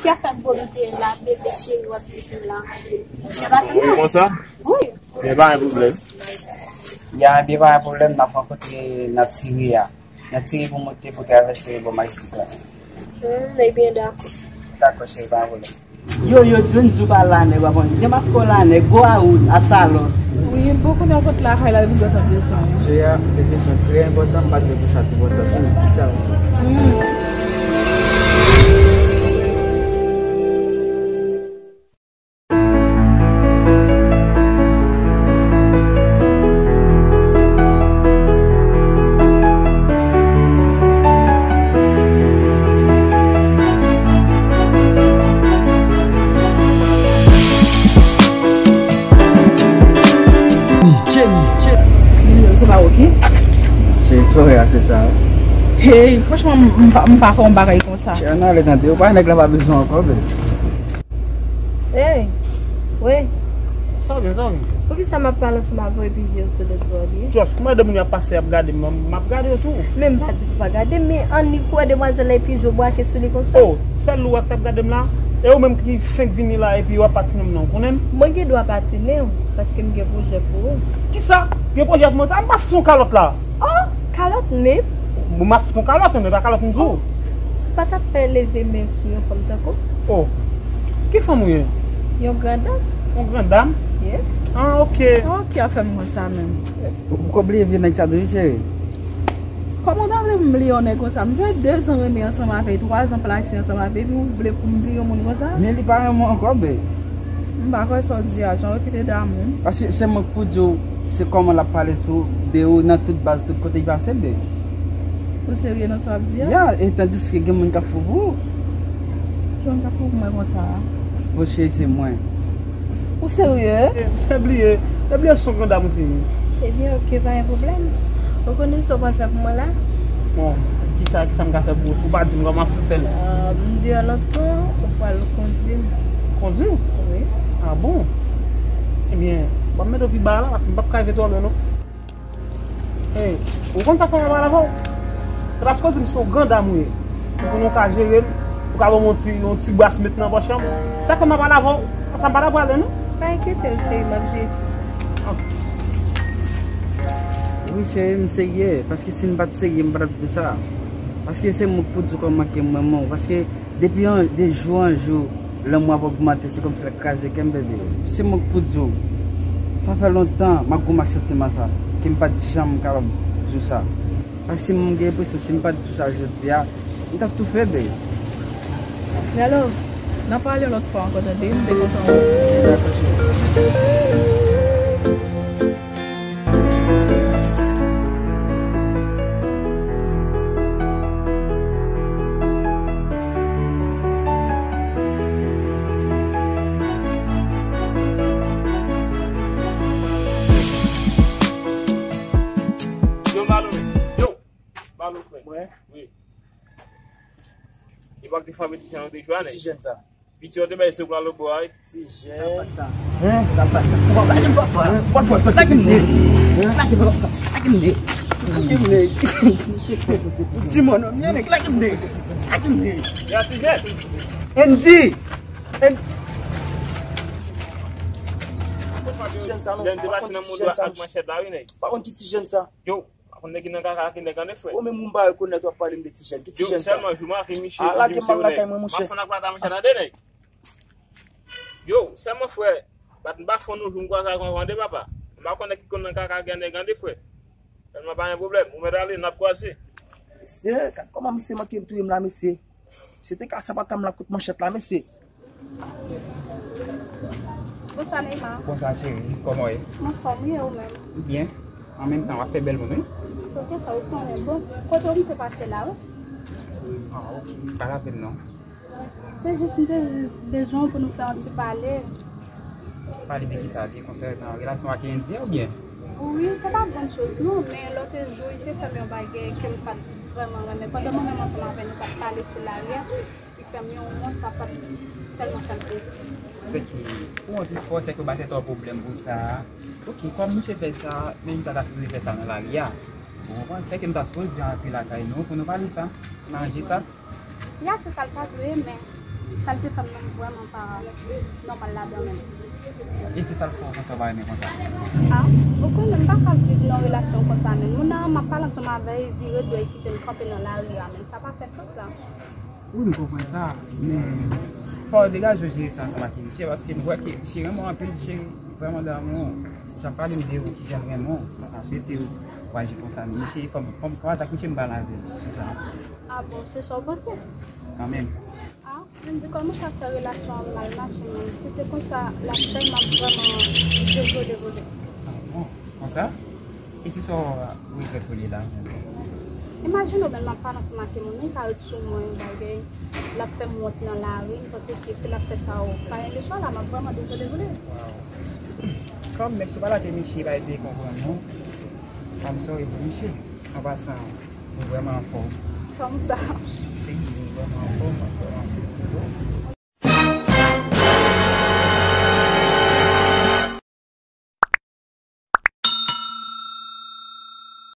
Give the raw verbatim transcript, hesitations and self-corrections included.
Sa fè m volonte la, bebe cheri, w ap vin di m la. Se pa sa. Wi, konsa? Wi. Gen pa gen pwoblèm. Ya, gen pa gen pwoblèm, n ap rankontre nan ti ri a. Nan ti ri pou monte pou travèse bò Meksik la. Hmm, ebyen, dakò. Dakò, cheri, pa gen pwoblèm. Yo, yo, John Zuba la, nèg, w ap konn. Gen masko la, nèg, go a wood, a Salos. Wi, bon, kounye a w sot lakay la, epi m t ap bezwen. Jè a, te kesyon trè enpòtan, m pa t vle pou sa te enpòtan pou ou. Tchao. Hmm. Jamie, Jamie. Numéro, se pa ok? Se soirée a, se sa. Hey, franchman, m, m pa, m pa fè yon bagay konsa. Chè, nan ale tande, ou pa nèg la pa bezwen ankò, bebe. Hey, wi. Sa w gen, sa w gen? Poukisa m ap pale ansanm avè w epi je w sou lòt bò li? Just, kouman de moun y ap pase, y ap gade m, m ap gade yo tou. Men m pa di pou pa gade m, men annik wè demwazèl la epi je w brake sou li konsa. Oh, sèl ou wè k t ap gade m la? E ou menm ki fenk vini la epi w ap patinen m nan, ou konnen m? Mwen gen dwa patinen w, paske m gen pwojè pou ou. Kisa? Gen pwojè pou mwen? M pa fout yon kalòt la. Oh, kalòt menm? Bon, m ap fout yon kalòt, men pa kalòt m di w. Pa t ap fè leve men sou yon fanm tankou w. Oh, ki fanm ou ye? Yon grandam. Yon grandam? Yeah. Ah, ok. Ok, afè m konsa menm. Ou, ou poko bliye vye nèg sa tou, wi, cheri? Kòman w ta vle pou m bliye yon nèg konsa? M fè dezan renmen ansanm avè l, twazan plase ansanm avè l, epi w vle pou m bliye yon moun konsa? Men li pa renmen w ankò, babe. M pa kwè sa w di a, jan w kite damou. Paske se mwen k pou di w, se kòman l ap pale sou, de ou nan tout baz, tout kote l pase, babe. Ou serye nan sa w ap di a? Ya, e tandiske gen moun k ap fou pou ou. Ki moun k ap fou pou mwen konsa a? Bon, cheri, se mwen. Ou serye? E, e bliye, e bliye se yon grandam ou te ye. Ebyen, ok, pa gen pwoblèm. Ou konnen sa w pral fè pou mwen la? Bon, kisa, kisa m ka fè pou ou? Si w pa di m kòman m ap fè fè l? Ah, m deyò lontan, ou pral kondui m. Kondui w? Wi. Ah bon? Ebyen, ban m mete w pi ba la, paske m p ap ka rive twò lwen, non. Hey, ou konn sa k fè m ap pale avè w? Se paske w di m se yon grandam ou ye. Ou konnen w ka jere m, ou ka ban m yon ti, yon ti bras met nan pòch an. Sa k fè m ap pale avè w? Sa m pa t ap pale, non. Pa enkyete w, cheri, m ap jere ti sa. Ok. Wi, cheri, m serye, paske si m pa t serye, m pa t ap di w sa. Paske se mwen k pou di w kòman ke m renmen w, paske depi an, de jou an jou, lanmou ap ogmante, se kòmsi l ap kraze kè m, bebe. Se mwen k pou di w. Sa fè lontan m ap goumen ak santiman sa, ke m pa t janm kapab di w sa. Paske m gen enpresyon, si m pa t di w sa jodi a, m t ap toufe, bebe. Hello, n a pale yon lòt fwa ankò, tande? M te kontan wè w. Dakò, cheri. Yo, Malo, men. Yo! Malo, frè. Mwen? Wi. E pa k te frape ti jèn nan de jou a, nèg? Ti jèn sa. Piti yo te bay se pral lo bò a, wi. Ti jèn. Hein? Lage m, papa. Lage m, papa. Lage m, lage m, lage m. Lage m, lage m. Di mwen non, men nèg, lage m, nèg. Lage m, nèg. Ya, ti jèn. Andy. Ti jèn sa non. Lè m te pase nan moto ak manchèt la, wi, nèg. Pa konn ki ti jèn sa. Yo. Pa konn nèg ki nan kaka ak nèg an de frè. Ou menm ou pa rekonèt w ap pale m de ti jèn. Ki ti jèn sa? Yo, sèlman jou m ake misye, a, lage m al lakay mwen, monchè. M ap fè n ap pale monchè, tande nèg. Yo, sèlman frè, bat m pa fon nou jou m kwaze ak yon vande papa. M pa konn nèg ki konn nan kaka ak nèg an de frè. Sèlman pa gen pwoblèm, ou mèt ale, n ap kwaze. Mesye, gad kòman misye manke touye m la, mesye. Misye te ka sapat m la kout manchèt la, mesye. Bonswa, Neymar. Bonswa, cheri. Kòman w ye? M anfòm, wi, e ou menm? Byen. An menm tan, w ap fè bèl moun, wi. Ok, sa ou konnen. Bon, kote w m te pase la, wi. Ah, ok. Pa lapenn, non. Se jis, m te jis bezwen w pou nou fè yon ti pale. Pale de kisa? De konsènan relasyon ak Andy a oubyen? Wi, se pa grann choz, non, men lòt jou, li te fè m yon bagay ke m pa t vrèman renmen. Pandan mwen menm ansanm avè l, nou t ap pale sou lari a. Li fè m yon wont, sa pa t tèlman fè m plezi. Sèke, ou wont wi, fò sèke ou pa t twò pwoblèm pou sa. Ok, kòm misye fè sa, men m ta, ta sipoze fè sa nan lari a. Ou konprann? Sèke m ta sipoze antre lakay nou pou nou pale sa, n aranje sa. Ya, se sa l ta dwe, men Sa l te fè m nan, m vrèman pa nòmal ladan menm. E ki sa l fè w konsa w pa renmen konsa? Ah, ou konnen m pa ka viv nan relasyon konsa menm. Moun nan, m ap pale ansanm avè l, vire do l kite m kanpe nan lari a menm. Sa pa fè sans la. Wi, m konprann sa, men fò w degaje w jere sa ansanm ak misye, paske m wè ke misye renmen w anpil, misye vrèman damou w. Misye ap pale m de ou, kijan l renmen w, mwen ta swete w aji konsa, men misye, fò m, fò m kwaze ak misye, m pale avè l sou sa. Ah bon, se sa w panse? Kanmenm. Ah, men di kòman sa fè relasyon an mal mache menm? Si se konsa l ap fè, m ap vrèman dezole pou li. Ah bon, konsa? E kisa w regrèt pou li la menm? Imajine w menm, m ap pale ansanm ak yon moun, li ka ret sou mwen, bagay, l ap fè m wont nan lari, m panse ke si l ap fè sa, ou pa gen lechwa la, m ap vrèman dezole pou li. Wow. Kanmenm, si w pa lage misye pa eseye konprann nou, I'm sorry pou misye. An pasan, ou vrèman anfòm. Kòm sa. Se ou vrèman anfòm, m ap vrèman felisite w.